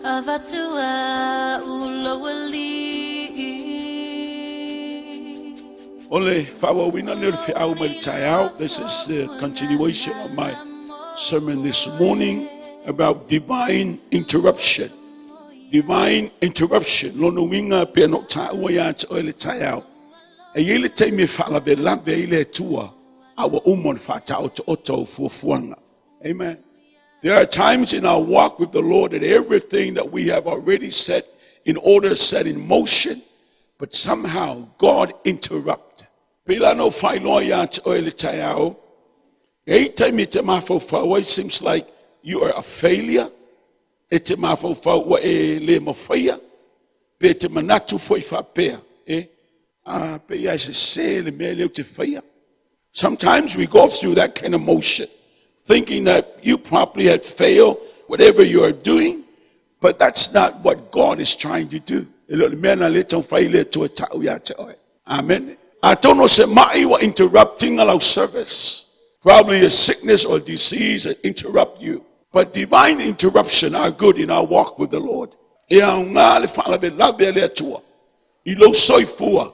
Avatu au lou alii. O le faaauauina lenei o le feau mai le taeao. This is the continuation of my sermon this morning about divine interruption. Divine interruption. Lona uiga pei ona ou taua ia te oe le taeao. E i ai le taimi e faalavelave ai le Atua a ua uma ona faataotaoto au fuafuaga. Amen. There are times in our walk with the Lord that everything that we have already set in order, set in motion, but somehow God interrupt. Pei la ona ou faailoa ia te oe le taeao, e i ai taimi e te mafaufau ai, seems like you are a failure, e te mafaufau ua e le mafaia, pe te manatu foi faapea, e, a pe ia e sese le mea lea ou te faia. Sometimes we go through that kind of motion, thinking that you probably had failed whatever you are doing, but that's not what God is trying to do. E le o le mea na le taumafai le Atua e ta'u ia te oe. Amen. Atonu o se ma'i ua interrupting lau service. Probably a sickness or disease that interrupt you. But divine interruption are good in our walk with the Lord. E aoga le faalavelave a le Atua i lou soifua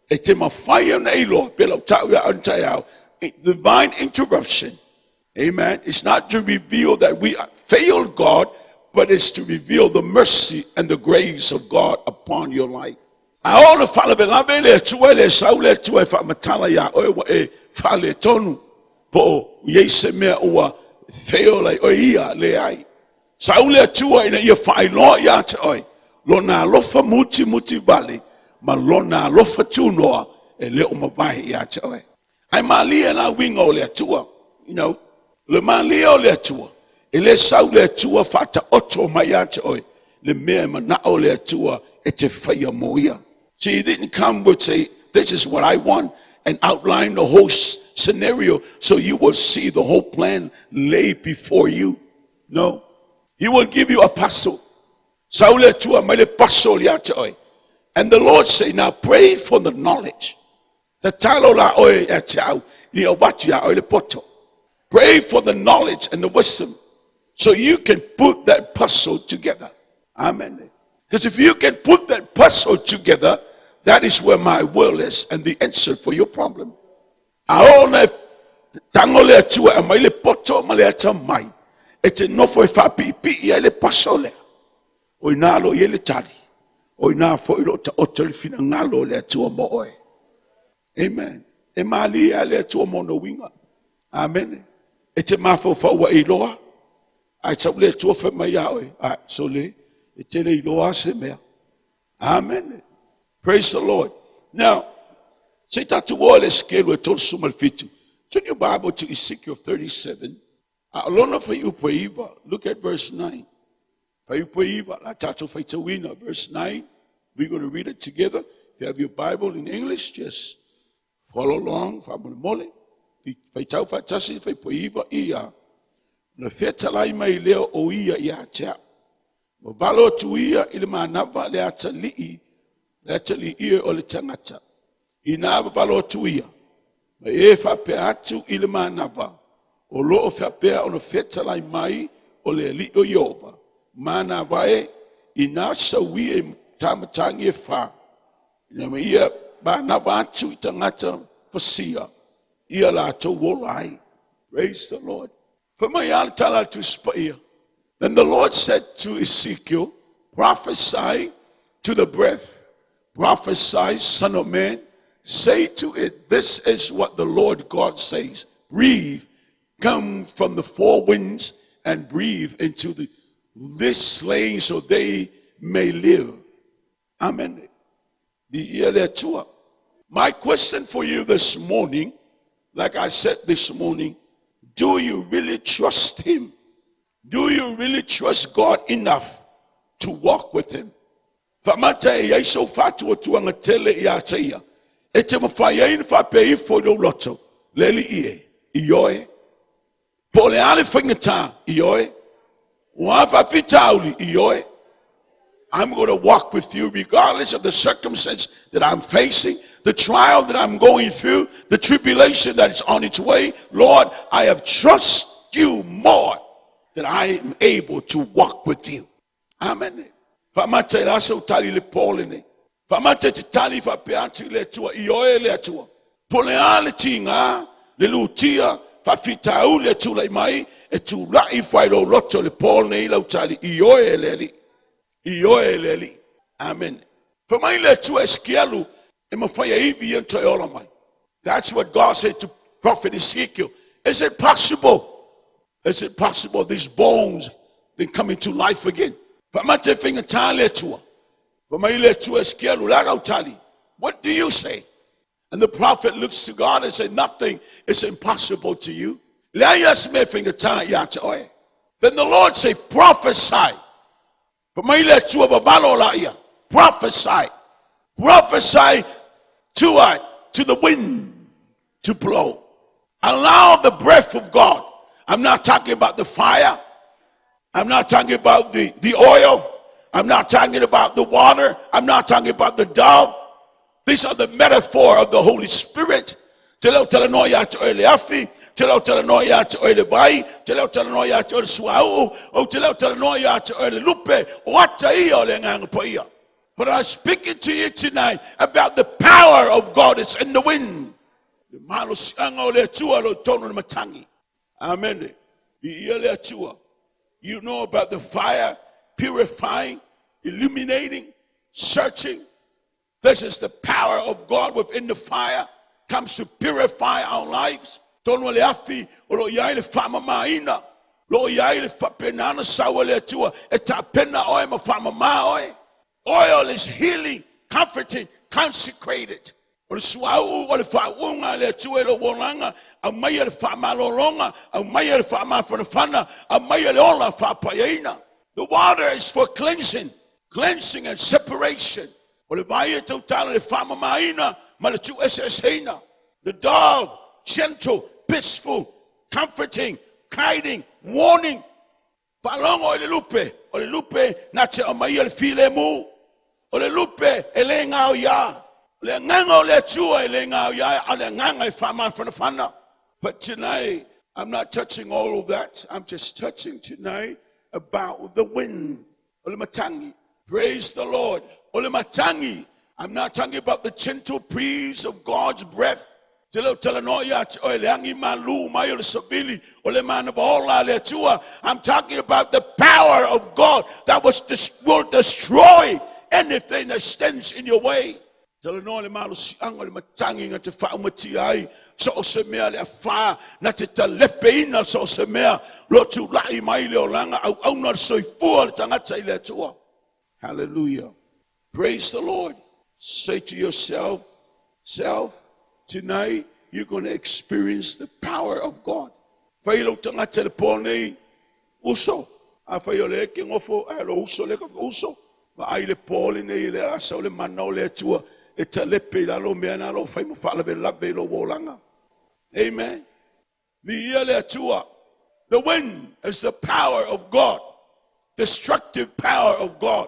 e te mafai ona e iloa pe lau ta'u ia oe taeao. Divine interruption. Amen. It's not to reveal that we failed God, but it's to reveal the mercy and the grace of God upon your life. A oo na faalavelave le Atua e le sau le Atua e faamatala iā oe ua e faaletonu po o i ai se mea ua fail ai oe ia leai. Sau le Atua ina ia faailoa iā te oe lona alofa mutimuti vale ma lona alofa tunoa e le o mavae iā te oe. Ae malie la uiga o le Atua, le malie o le Atua, e le sau le Atua faataoto mai ia te oe le mea e manao le Atua e te faia mo ia. See, he didn't come with say, "This is what I want," and outline the whole scenario so you will see the whole plan laid before you. No. He will give you a puzzle. Sau le Atua mai le puzzle ia te oe. And the Lord say, "Now pray for the knowledge." Tatalo la oe ia te au, ni o vatu ia oe le poto. Pray for the knowledge and the wisdom so you can put that puzzle together. Amen. Because if you can put that puzzle together, that is where my will is and the answer for your problem. A oo na tago le Atua e mai le poto ma le atamai e te nofo e faapiipii ai le puzzle lea. O ina lo i ai le tali. O ina foi lo taoto le finagalo o le Atua mo oe. Amen. E malie a le Atua mo no uiga. Amen. E te mafaufau ua e iloa, ae sau le Atua fai mai ia oe, a sole, e te le iloa se mea. Amen. Praise the Lord. Now, se i tatou o le Esekielu e 37. Turn your Bible to Ezekiel 37. A o lona fuaiupu e 9, look at verse 9. Fuaiupu e 9, la tatou faitauina, verse 9. We're going to read it together. If you have your Bible in English, just follow along, faamolemole. Faitau faatasi, fuaiupu e 9, ia. Na fetalai mai lea o ia ia te au. Vavalo atu ia i le manava le atalii, le atalii ia o le tagata. Ina vavalo atu ia, ma e faapea atu i le manava, o loo faapea ona fetalai mai o le alii o Ieova, manava e, ina sauia i tamatagi e fa, ina ma ia manava atu i tagata fasia, ia latou ola ai. Praise the Lord. Fai mai a le tala a le Tusi Paia. Then the Lord said to Ezekiel, "Prophesy to the breath. Prophesy, son of man. Say to it, 'This is what the Lord God says. Breathe, come from the four winds and breathe into this slain so they may live.'" Amen. Viia le Atua. My question for you this morning, like I said this morning, do you really trust him? Do you really trust God enough to walk with him? Faamata e i ai sou faatuatuaga tele ia te ia. E te mafai ai na faapea ifo i lou loto, le Alii e, ioe. Po o le a le faigata, ioe. Ua a faafitauli, ioe. I'm going to walk with you regardless of the circumstance that I'm facing, the trial that I'm going through, the tribulation that is on its way. Lord, I have trust you more that I am able to walk with you. Amene. Faamata i le aso ou tali i le po lenei. Faamata e te tali faapea atu i le Atua, Ioe le Atua. Po o le a le tiga, le lutia, faafitauli e tulai mai, e tulai ifo lava i lou loto i le po lenei lau tali, Ioe le Alii. Ioe le Alii. Amene. Fai mai le Atua Esekielu, e mafai e ivi ia ona toe ola mai. That's what God said to prophet Ezekiel. Is it possible? Is it possible these bones can come into life again? Faamata e faigata le Atua. Fai mai le Atua Esekielu, o le a lau tali? What do you say? And the prophet looks to God and says, Nothing is impossible to you. Leai lava se mea e faigata ia te oe. Then the Lord say, Prophesy. Fai mai le Atua vavalo laia. Prophesy. Prophesy to what? To the wind to blow. Allow the breath of God. I'm not talking about the fire. I'm not talking about the, the oil. I'm not talking about the water. I'm not talking about the dove. These are the metaphor of the Holy Spirit. Te leo talanoa ia te oe le afi, te leo talanoa ia te oe le vai, te leo talanoa ia te oe le suauu, o te leo talanoa ia te oe le lupe, o ata ia o le Agaga Paia. But I'm speaking to you tonight about the power of God. It's in the wind. Le malosiaga o le Atua lo tonu o le matagi. Amen. Viia le Atua. You know about the fire purifying, illuminating, searching. This is the power of God within the fire. Comes to purify our lives. Tonu o le afi o lo o i ai le faamamaina. Lo o i ai le faapena ona sau e le Atua e tapena oe ma faamama oe. Oil is healing, comforting, consecrated. O le suauu o le faauuga a le Atua i lou olaga, aumaia le faamalologa, aumaia le faamafanafana, aumaia le ola faapaiaina. The water is for cleansing, cleansing and separation. O le vai e tautala i le faamamaina ma le tuueseeseina. The dove, gentle, peaceful, comforting, guiding, warning. Faalogo i le lupe, o le lupe na te aumaia le filemu. O le lupe e le gaoiā. O le agaga o le Atua e le gaoiā, a o le agaga e faamafanafana. But tonight, I'm not touching all of that. I'm just touching tonight about the wind. O le matagi. Praise the Lord. O le matagi. I'm not talking about the gentle breeze of God's breath. Te leo talanoa ia te oe le agi malū mai o le savili o le manava ola a le Atua. I'm talking about the power of God that was will destroy anything that stands in your way. Talanoa le malosiaga o le matagi na te faaumatia ai so o se mea le afā na te talepeina so o se mea lo tula'i mai le olaga auauna le soifua le tagata i le Atua. Hallelujah. Praise the Lord. Say to yourself, self, tonight you're going to experience the power of God. Fai lou tagata i le po nei, uso. Afai o lea e ke gofo, ae lo uso lea ka uso. Vaai le po lenei i le asa o le mana o le Atua e talepe i lalo mea na lo fai ma faalavelave i lou olaga. Amen. Viia le Atua. The wind is the power of God, destructive power of God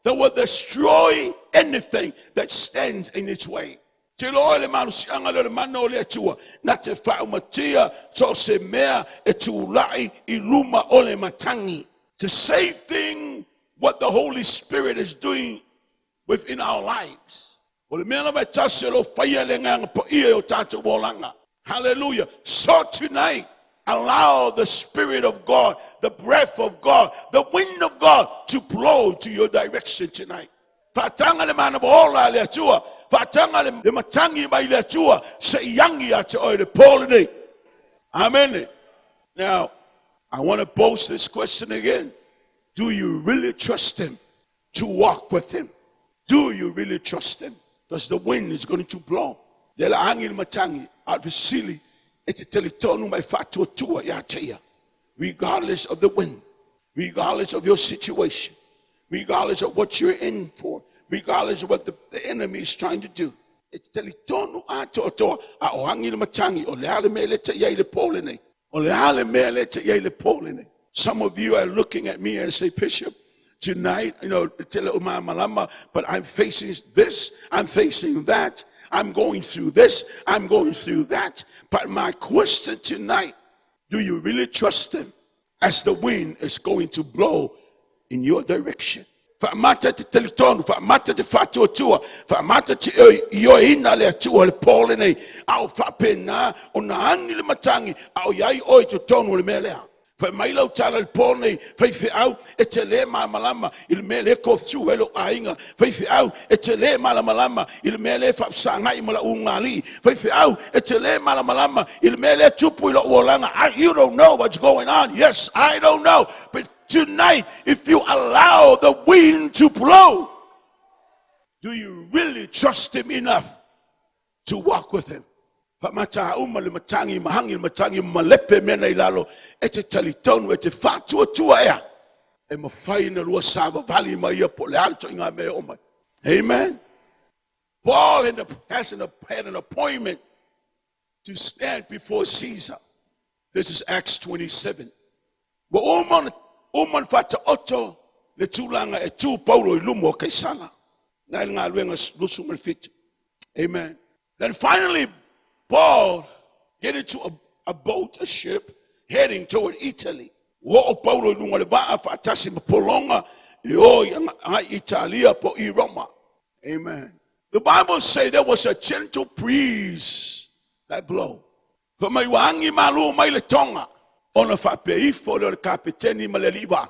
that will destroy anything that stands in its way. Te iloa le malosiaga lea o le mana o le Atua, na te faaumatia so o se mea e tulai i luma o le matagi. The same thing what the Holy Spirit is doing within our lives. O le mea lava e tasi o lo o faia le Agaga Paia i o tatou olaga. Hallelujah. So tonight, allow the Spirit of God, the breath of God, the wind of God to blow to your direction tonight. Faataga le manava ola a le Atua, faataga le matagi mai le Atua, se i agi ia te oe le po lenei. Amen. Now, I want to pose this question again. Do you really trust Him to walk with Him? Do you really trust Him? Because the wind is going to blow. Le la agi le matagi, a o le fesili, e te talitonu ma e faatuatua ia te ia. Regardless of the wind, regardless of your situation, regardless of what you're in for, regardless of what the, the enemy is trying to do. E te talitonu atoatoa, a o agi le matagi, o le a le mea le te iai le po lenei. O le a le mea le te iai le po lenei. Some of you are looking at me and say, Bishop, tonight, but I'm facing this, I'm facing that, I'm going through this, I'm going through that. But my question tonight, do you really trust Him as the wind is going to blow in your direction. Faamata e te talitonu, faamata te faatuatua, faamata te ioeina le Atua le pō lenei, a o faapena ona agi le matagi a o i ai oe i totonu o le mea lea. Fai mai lau tala i le pō lenei, faifeau e te le malamalama i le mea lea e tofiu ai lou aiga. Faifeau e te le malamalama i le mea lea e faafesagai ma lau ulugalii. Faifeau e te le malamalama i le mea lea e tupu i lou olaga. You don't know what's going on. Yes, I don't know. But tonight, if you allow the wind to blow, do you really trust him enough to walk with him? Faamata uma le matagi ma hagi le matagi malepe mea nei lalo e te talitonu e te faatuatua ea e mafai na lua savavali ma ia po o le a le ituaiga mea e oo mai. Amen. Paul had an appointment to stand before Caesar. This is Acts 27. Ua uma uma ona faataoto le tulaga e tu Paulo i luma o Kaisala. Na i le galuega 27. Amen. Then finally, Paul get into a boat, a ship, heading toward Italy. Ua oo Paulo i luga o le vaa faatasi ma pologa e o i agai Italia po i Roma. Amen. The Bible say there was a gentle breeze that blow. Fai mai ua agi malu mai le toga ona faapea ifo lea o le kapeteni ma le alii vaa.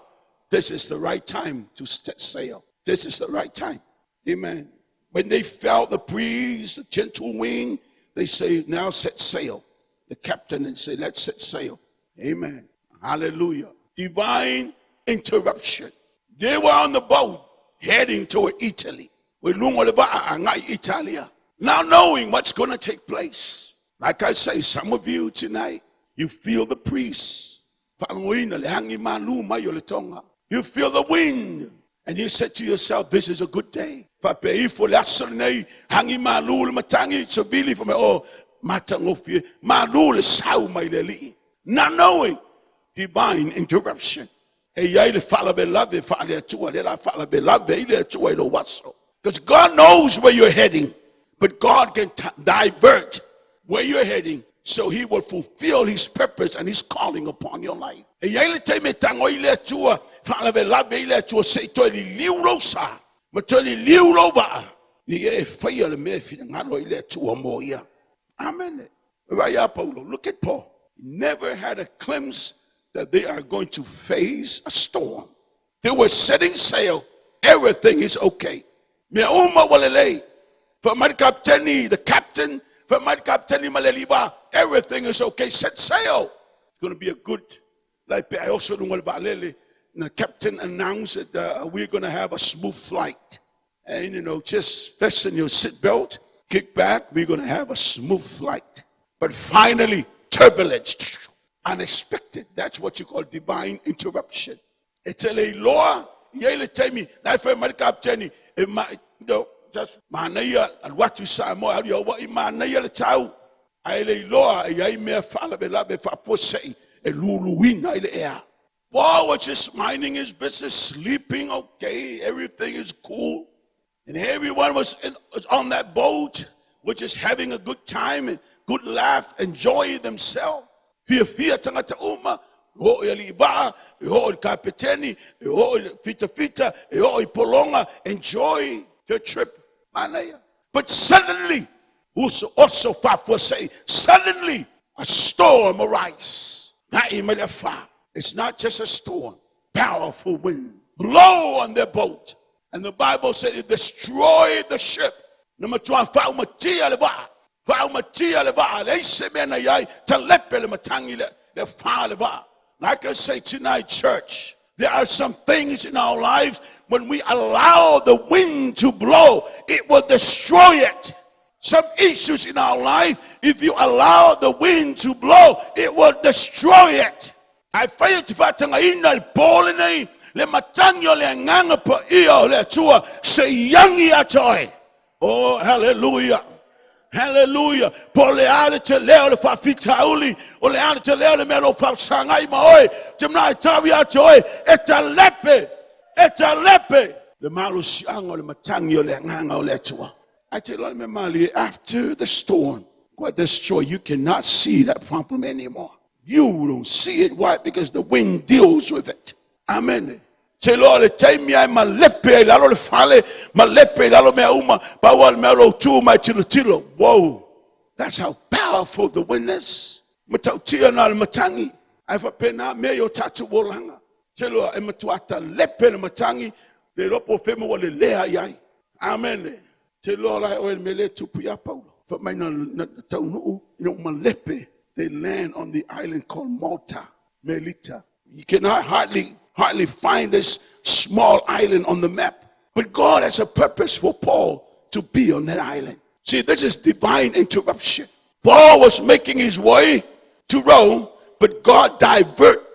This is the right time to set sail. This is the right time. Amen. When they felt the breeze, the gentle wind, they say, now set sail. The captain and say, let's set sail. Amen. Hallelujah. Divine interruption. They were on the boat heading toward Italy. Ua i luga o le vaa agai Italia. Now knowing what's going to take place. Like I say, some of you tonight, you feel the breeze. Faalogoina le agi malu mai o le toga. You feel the wind. And you said to yourself, this is a good day. Faapea ifo le aso lenei, agi malu le matagi, savili fai mai, oh, matagofie, malu le sau mai le Alii. Not knowing divine interruption. E i ai le faalavelave faale-Atua, lea o le a faalavelave ai le Atua i lou aso. Because God knows where you're heading, but God can divert where you're heading so he will fulfill his purpose and his calling upon your life. E i ai le taimi e tago ai le Atua, faalavelave ai le Atua se i toe liliu lou sa, ma toe liliu lou vaa, ina ia e faia le mea e finagalo ai le Atua mo ia. Amene. Vaai ia Paulo, look at Paul. He never had a glimpse that they are going to face a storm. They were setting sail. Everything is okay. Mea uma ua lelei. Fai mai le kapeteni, the captain, fai mai le kapeteni ma le alii vaa, everything is okay. Set sail. It's going to be a good, like pe a e oso i luga o le vaalele, the captain announced that we're going to have a smooth flight. And just fasten your seat belt, kick back, we're going to have a smooth flight. But finally, turbulence, unexpected. That's what you call divine interruption. E te le iloa, i ai le taimi, la e fai mai le kapeteni, e ma, no, just manaia, alu atu i Samoa, alu i Hawaii, manaia le tau. Ae le iloa, e i ai mea faalavelave, faafuasei, e luluina ai le ea. Paul was just minding his business, sleeping okay, everything is cool. And everyone was on that boat, which is having a good time and good laugh, enjoying themselves. Fiafia tagata uma, e oo i alii vaa, e oo i le kapeteni, e oo i le fitafita, e oo i pologa, enjoy their trip. Manaia. But suddenly, uso oso faafuasei, suddenly, a storm arise. Ga'i mai le afa. It's not just a storm. Powerful wind blow on their boat. And the Bible said it destroyed the ship. Na matua faaumatia le vaa. Faaumatia le vaa. Leai se mea na i ai, talepe le matagi le, le afa le vaa. Like I say tonight, church, there are some things in our lives when we allow the wind to blow, it will destroy it. Some issues in our life, if you allow the wind to blow, it will destroy it. Ae fai ou te faatagaina i le pō lenei, le matagi o le Agaga Paia o le Atua se i agi ia te oe. Oh, hallelujah. Hallelujah. Po o le a le telē o le faafitauli, o le a le telē o le mea o lo o faafesagai ma oe, te manao e tau ia te oe, e talepe, e talepe le malosiaga o le matagi o le Agaga o le Atua. Ae te iloa le mea malie, after the storm, God destroy, you cannot see that problem anymore. You don't see it. Why? Because the wind deals with it. Amen. Te loa le taimi ai ma lepe ai lalo le fale, ma lepe i lalo mea uma, paua le mea lo tu mai tilo tilo. Whoa, that's how powerful the wind is. Matautia na le matangi, ai whapena mea i o tātou olanga. Te loa e matuata lepe le matangi, le lopo whema wa le lea iai. Amen. Te loa lai oe le mele tupu ia Paulo. Fa mai na taunuu, ina uma lepe, they land on the island called Malta, Melita. You cannot hardly find this small island on the map. But God has a purpose for Paul to be on that island. See, this is divine interruption. Paul was making his way to Rome, but God diverted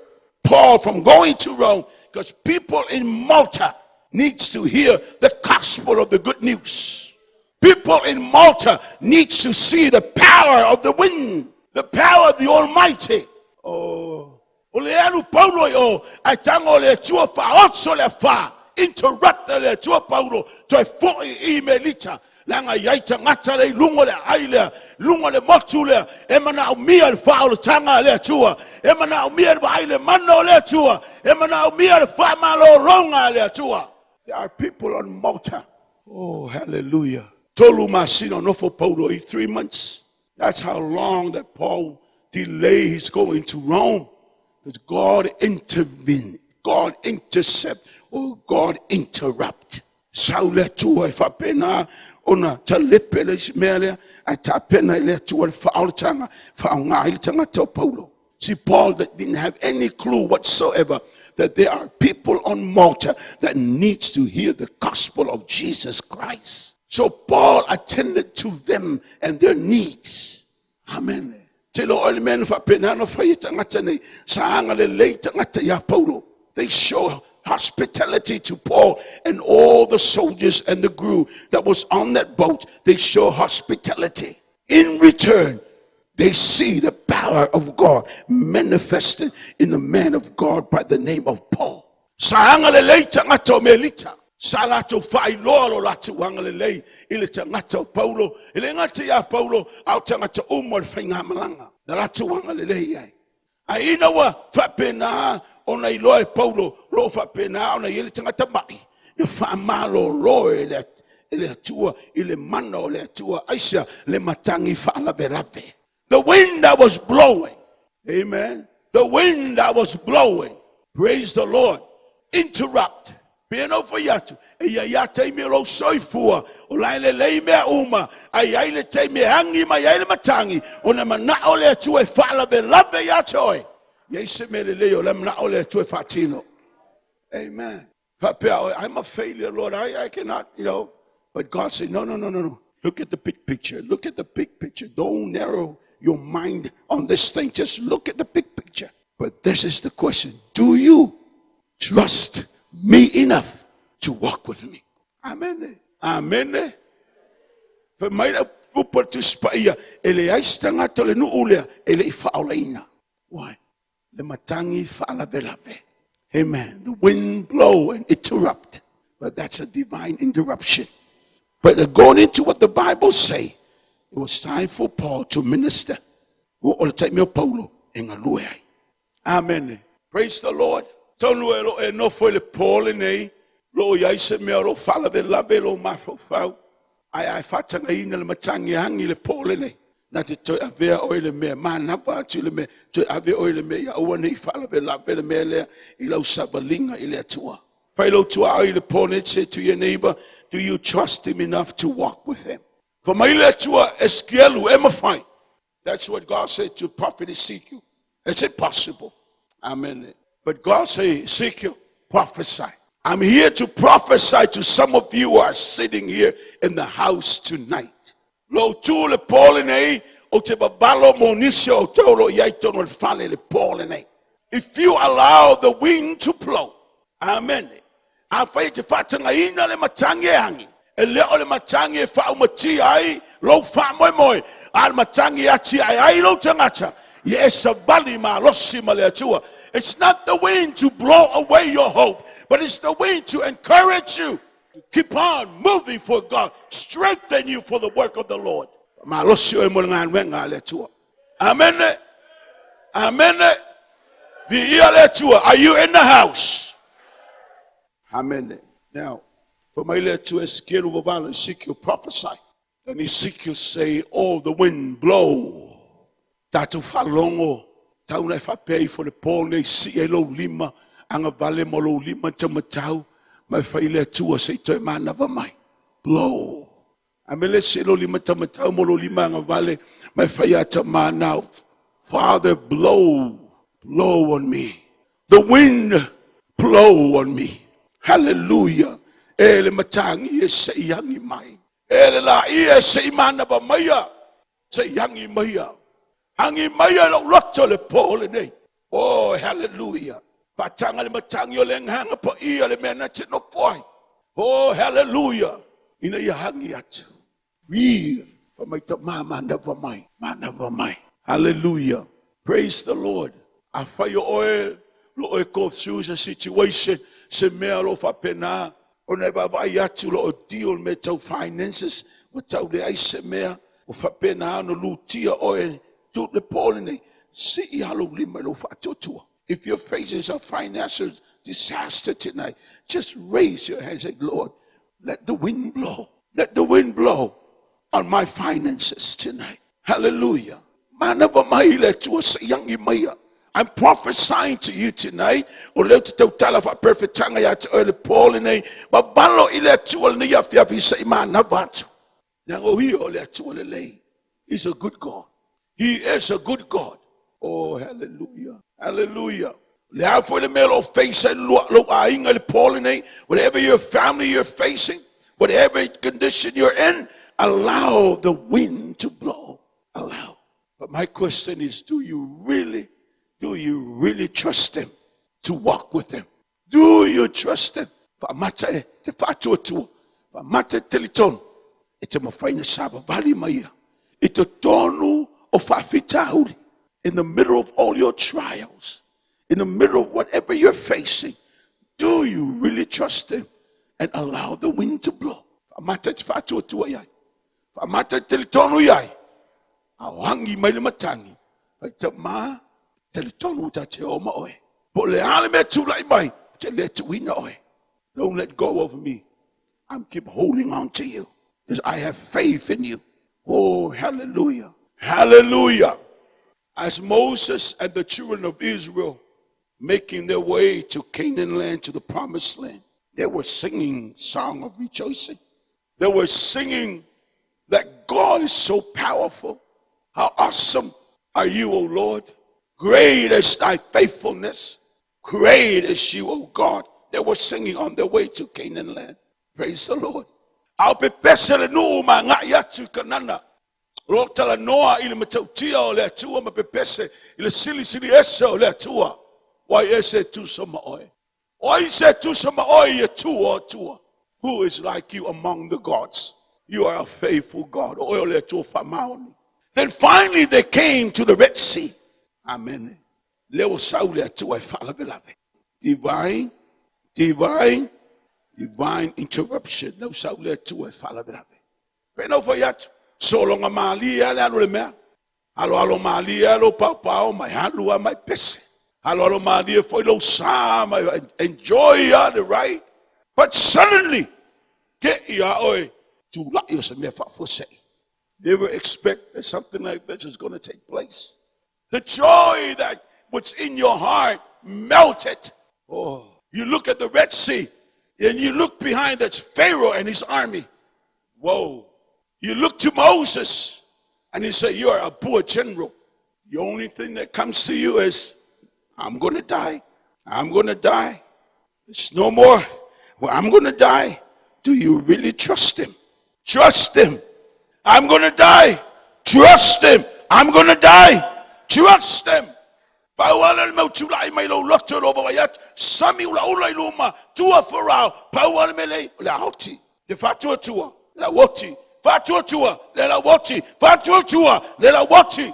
Paul from going to Rome because people in Malta needs to hear the gospel of the good news. People in Malta needs to see the power of the wind, the power of the Almighty. Oh, o le alu Paulo i o, ai tango le tua whaotso le wha, interrupt le tua Paulo, toi foi i Melita, langa iai tangata le lungo le ai lea, lungo le motu lea, e mana o mia le wha o le tanga le atua, e mana o mia le vai le mana o le atua, e mana o mia le wha malo ronga le atua. There are people on Malta. Oh, hallelujah. Tolu masina nofo Paulo i 3 months. That's how long that Paul delayed his going to Rome. Because God intervened, God intercept, or God interrupt. Sau le atua e whapena ona ta lepe le isi mea lea, ai ta pena i le atua le whaolatanga, whaonga i le tangata o Paulo. See, Paul that didn't have any clue whatsoever that there are people on Malta that needs to hear the gospel of Jesus Christ. So Paul attended to them and their needs. Amen. Te lo ole mea na whapena na whai tangata nei, saanga le lei tangata ia Paulo. They show hospitality to Paul and all the soldiers and the crew that was on that boat. They show hospitality. In return, they see the power of God manifested in the man of God by the name of Paul. Saanga le lei tangata o Melita. Sa lato whailoa lo latu anga le lei i le tangata o Paulo. I le ngata ia Paulo, au tangata umo le whainga malanga. Na latu anga le lei ai. A ina wa whapena o na iloa e Paulo, lo whapena o na i le tangata mai. Na whaamalo loe le atua, i le mana o le atua, aisa le matangi whaalave. The wind that was blowing. Amen. The wind that was blowing. Praise the Lord. Interrupt. Pena o whaiatu. E ia ia teime o lau soifua. O lai le lei mea uma. Ai ai le teime hangi mai ai le matangi. O na mana o le atua e whaalave lave ia te oe. Ia se mele lei o le mana o le atua e whaatino. Amen. I'm a failure, Lord. I cannot, you know. But God said, no, no, no, no, no. Look at the big picture. Look at the big picture. Don't narrow your mind on this thing. Just look at the big picture. But this is the question. Do you trust me enough to walk with me? Amen. Amen. Fa mai la upa tu spaia e le aistanga to le nuulea e le ifaolaina. Why? Le matangi faalavelave. Amen. The wind blow and interrupt. But that's a divine interruption. But going into what the Bible say, it was time for Paul to minister. O le taimi o Paulo e ngalue ai. Amen. Praise the Lord. Tonu e lo e nofo le Paul nei, lo iai se mea lo faalavelave lo mafaufau. Ai ai whatanga ina le matangi hangi le Paul nei. Na te toi avea oi le mea, mānapa atu le mea, toi avea oi le mea, ia ua nei faalavelave le mea lea, i lau savalinga i le atua. Whai lau tua ai le Paul nei, say to your neighbor, do you trust him enough to walk with him? For mai le atua eskielu e mawhai. That's what God said to prophet Ezekiel. It's impossible. Amen. But God said, Ezekiel, prophesy. I'm here to prophesy to some of you who are sitting here in the house tonight. Lo tu le Paul nei, o te babalo mo nisi o te olo iai tono le fale le Paul nei. If you allow the wind to blow, amen. A whai te whatanga ina le matangi e hangi. E leo le matangi e whaumati ai, lo wha moe moe. A le matangi ati ai ai lo tangata. Ye e savali ma losi ma le atua. It's not the wind to blow away your hope, but it's the wind to encourage you to keep on moving for God, strengthen you for the work of the Lord. Ma losi o e mo le ngā le atua. Amen. Amen. Are you in the house? Amen. Now, fai mai le Atua Esekielu vavalo, Ezekiel prophesy. And Ezekiel say, oh, the wind blow. Tatou faalogo, tau na e faapea ifo le po nei, sii ai lou lima, agavale ma lou lima taumatau, ma e fai le Atua se i toe manava mai. Blow. A mea le sii lou lima taumatau ma lou lima agavale, ma e fai ata manau. Father, blow, blow on me. The wind blow on me. Hallelujah. E le matagi e se i agi mai. E le laia e se i manava maia. Se i agi maia. Agi maia lou loto le po lenei. Oh, hallelujah. Faataga le matagi o le agaga paia le mea na te nofo ai. Oh, hallelujah. Ina ia agi atu. Breathe. Fai mai tama manava mai. Manava mai. Hallelujah. Praise the Lord. Afai o oe lo oe go through se situation, se mea lo faapena, ona e vaavaai atu lo o deal me tau finances, ua tau leai se mea, ua faapena ona lutia oe tu le po lenei, sii lava lou lima i lou faatuatua. If you're facing some financial disaster tonight, just raise your hand and say, Lord, let the wind blow. Let the wind blow on my finances tonight. Hallelujah. Manava mai le Atua se i agi maia. I'm prophesying to you tonight. O lea ou te tautala faaperefetaga ia te oe le po lenei. Vavalo i le Atua lenei afiafi se i manava atu. Leaga o ia o le Atua lelei. He's a good God. He is a good God. Oh, hallelujah. Hallelujah. Le a foi le mea o lo o face ai lou aiga i le po lenei, whatever your family you're facing, whatever condition you're in, allow the wind to blow. Allow. But my question is, do you really trust him to walk with him? Do you trust him? Faamata e te faatuatua, faamata e te talitonu, e te mafai ona savavali mai ia i totonu o faafitauli. In the middle of all your trials, in the middle of whatever you're facing, do you really trust him and allow the wind to blow? Faamata e te faatuatua i ai. Faamata e te talitonu i ai. A o agi mai le matagi, fai tama, talitonu ta te o ma oe. Po o le a le mea tulai mai, ou te le tuuina oe. Don't let go of me. I'm keep holding on to you because I have faith in you. Oh, hallelujah. Hallelujah. As Moses and the children of Israel making their way to Canaan land, to the promised land, they were singing song of rejoicing. They were singing that God is so powerful. How awesome are you, O Lord? Great is thy faithfulness. Great is you, O God. They were singing on their way to Canaan land. Praise the Lord. A o pepese le nuu ma agai atu i Kanana. O lo o talanoa i le matautia o le Atua ma pepese i le silisili ese o le Atua. O ai ea se tusa ma oe? O ai se tusa ma oe i Atua o Atua? Who is like you among the gods? You are a faithful God. O oe o le Atua faamaoni. Then finally they came to the Red Sea. Amene. Lea ua sau le Atua e faalavelave. Divine, divine, divine interruption. Lea ua sau le Atua e faalavelave. Pei ona ou fai atu, sologa malie lava le alu o le mea. Aloalo malie lava lou paopao ma e alu lava ma e pese. Aloalo malie foi lou sa ma e enjoy lava the ride. But suddenly, te i a oe tulai o se mea faafuasei. Never expect that something like this is going to take place. The joy that was in your heart melted. Oh, you look at the Red Sea and you look behind, that's Pharaoh and his army. Whoa. You look to Moses and you say, you are a poor general. The only thing that comes to you is, I'm going to die. I'm going to die. There's no more. Well, I'm going to die. Do you really trust him? Trust him. I'm going to die. Trust him. I'm going to die. Trust him. Pau lava le mea ua tulai mai lou loto i lou vaavaai atu, sami ulaula i luma, tua Farao, pau lava le mea lea, o le a oti. Te faatuatua, le a oti. Faatuatua, le a oti. Faatuatua, le a oti.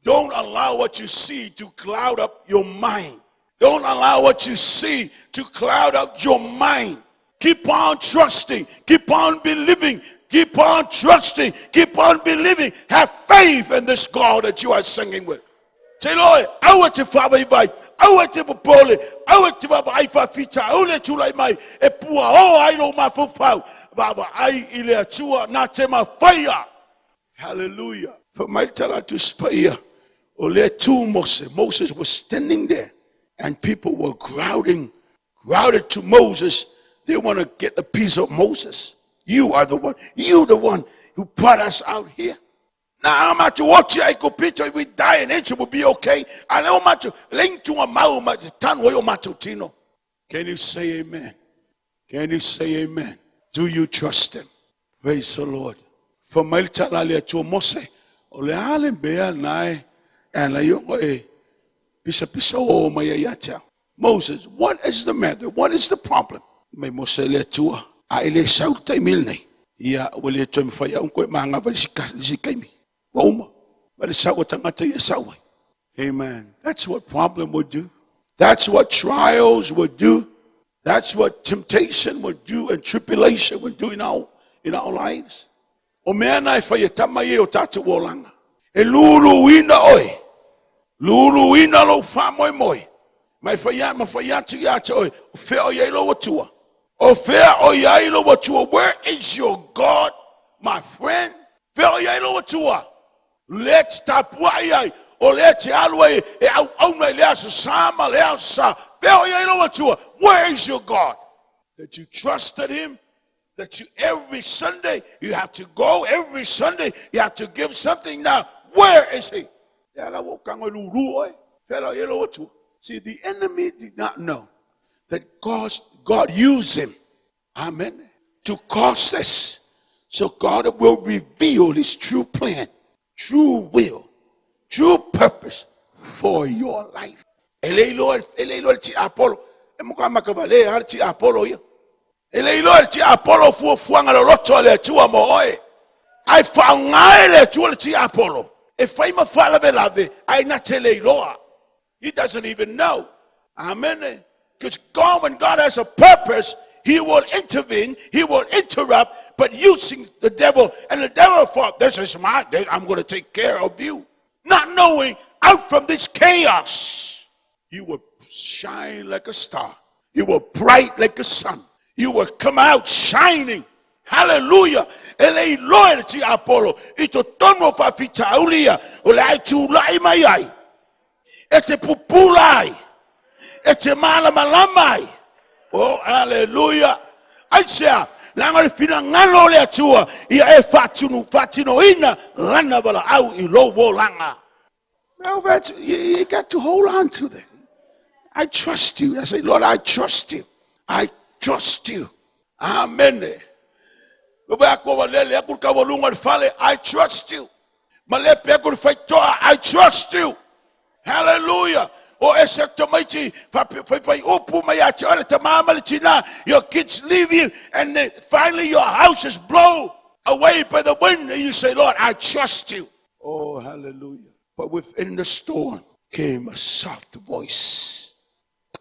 Don't allow what you see to cloud up your mind. Don't allow what you see to cloud up your mind. Keep on trusting. Keep on believing. Keep on trusting. Keep on believing. Have faith in this God that you are singing with. Te loe, aua te faavaivai, Aua e te popole, aua e te vaavaai faafitauli e tulai mai e puaoa ai lou mafaufau. Vaavaai i le Atua na te mafaia. Hallelujah. Fai mai le tala a le Tusi Paia, o lea e tu Mose. Moses was standing there and people were crowding, crowded to Moses. They want to get a piece of Moses. You are the one. You the one who brought us out here. Na matou oti Aikupito, if we die in Egypt, we'll be okay. A lea ua matou, leai ni tugamau ma te tanu ai o matou tino. Can you say amen? Can you say amen? Do you trust him? Praise the Lord. Fai mai le tala a le Atua, Mose, o le a le mea na e ala ai ona e pisapisa oo mai ai ia te au? Moses, what is the matter? What is the problem? Mai Mose le Atua, a e le sau le taimi lenei, ia ua le toe mafai au ona toe manava i le isi taimi. Ua uma. Ma le sau a tagata ia sau ai. Amen. That's what problem would do. That's what trials would do. That's what temptation would do and tribulation would do in our lives. O mea na e fai e tama ia i o tatou olaga. E luluina oe. Luluina lou faamoemoe. Ma e fai, ma fai atu ia te oe, o fea o i ai lou Atua? O fea o i ai lou Atua? Where is your God, my friend? Fea o i ai lou Atua? Lea te tapuai ai, o lea te alu ai e auauna i le Aso Sa ma le Aso Sa. Fea o i ai lou Atua? Where is your God? That you trusted him, that you every Sunday you have to go, every Sunday you have to give something. Now, where is he? Te ala ua kango e lulu oe. Fea la o i ai lou Atua? See, the enemy did not know that God, God used him, amen, to cause this. So God will reveal his true plan, true will, true purpose for your life. E le iloa, e le iloa le tiapolo. E moka makavale a le tiapolo ia. E le iloa le tiapolo fuafuaga loloto a le Atua mo oe. Ae faaaoga e le Atua le tiapolo e fai ma faalavelave ae na te le iloa. He doesn't even know. Amen. Because God, when God has a purpose, He will intervene, He will interrupt, but using the devil. And the devil thought, this is my, I'm going to take care of you. Not knowing, out from this chaos, you will shine like a star. You will bright like a sun. You will come out shining. Hallelujah. E le iloa e le tiapolo i totonu o faafitauli ia o le a e tulai mai ai. E te pupula ai. E te malamalama ai. Oh, hallelujah. Aisea, leaga o le finagalo o le Atua ia e faatunu, faatinoina lana valaau i lou olaga. Now that's, you, you got to hold on to that. I trust you. I say, Lord, I trust you. I trust you. Amen. I trust you. Ma le pe aku le faitoa, I trust you. Hallelujah. O e se tamaiti, whai upu mai a te ora te mama le tina, your kids leave you, and then finally your house is blown away by the wind, and you say, Lord, I trust you. Oh, hallelujah. But within the storm came a soft voice.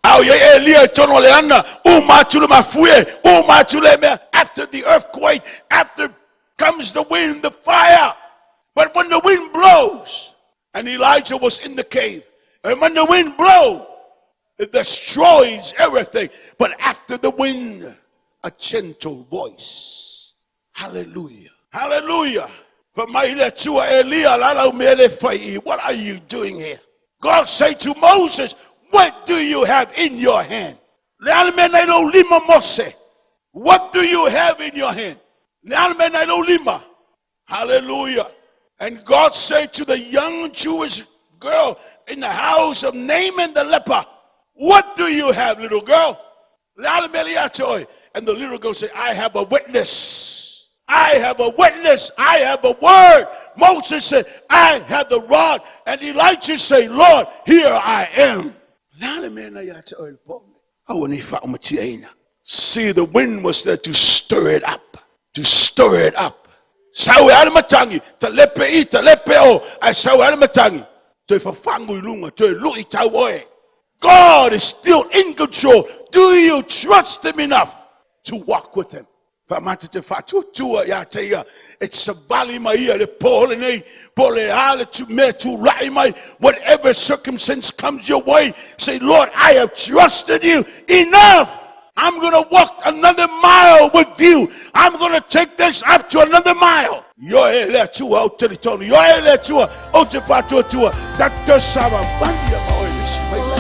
Ao ia Elia i tonu o le ana, uma atu le mafuie, uma atu le mea. After the earthquake, after comes the wind, the fire. But when the wind blows, and Elijah was in the cave, and when the wind blows, it destroys everything. But after the wind, a gentle voice. Hallelujah. Hallelujah. Fai mai le Atua Elia la lau mea le fai i. What are you doing here? God say to Moses, what do you have in your hand? Le a le mea nei lou lima Mose. What do you have in your hand? Le a le mea nei lou lima. Hallelujah. And God said to the young Jewish girl in the house of Naaman the leper, what do you have, little girl? Le a le mea le ia te oe. And the little girl said, I have a witness. I have a witness. I have a word. Moses said, I have the rod. And Elijah said, Lord, here I am. Le a le mea na ia te oe le po nei? Aua ne i faaumatiaina. See, the wind was there to stir it up. To stir it up. Sau e a le matangi, ta lepe i, ta lepe o, ae sau e a le matangi. Toe fafagu i luga, toe lui tau oe. God is still in control. Do you trust him enough to walk with him? Faamata te faatuatua ia te ia, e te savali mai ia le po lenei, po o le a le mea tulai mai, whatever circumstance comes your way, say, "Lord, I have trusted you enough. I'm going to walk another mile with you. I'm going to take this up to another mile." Ioe le Atua ou te talitonu, ioe le Atua ou te faatuatua, tatou savavali ma oe le isi maila.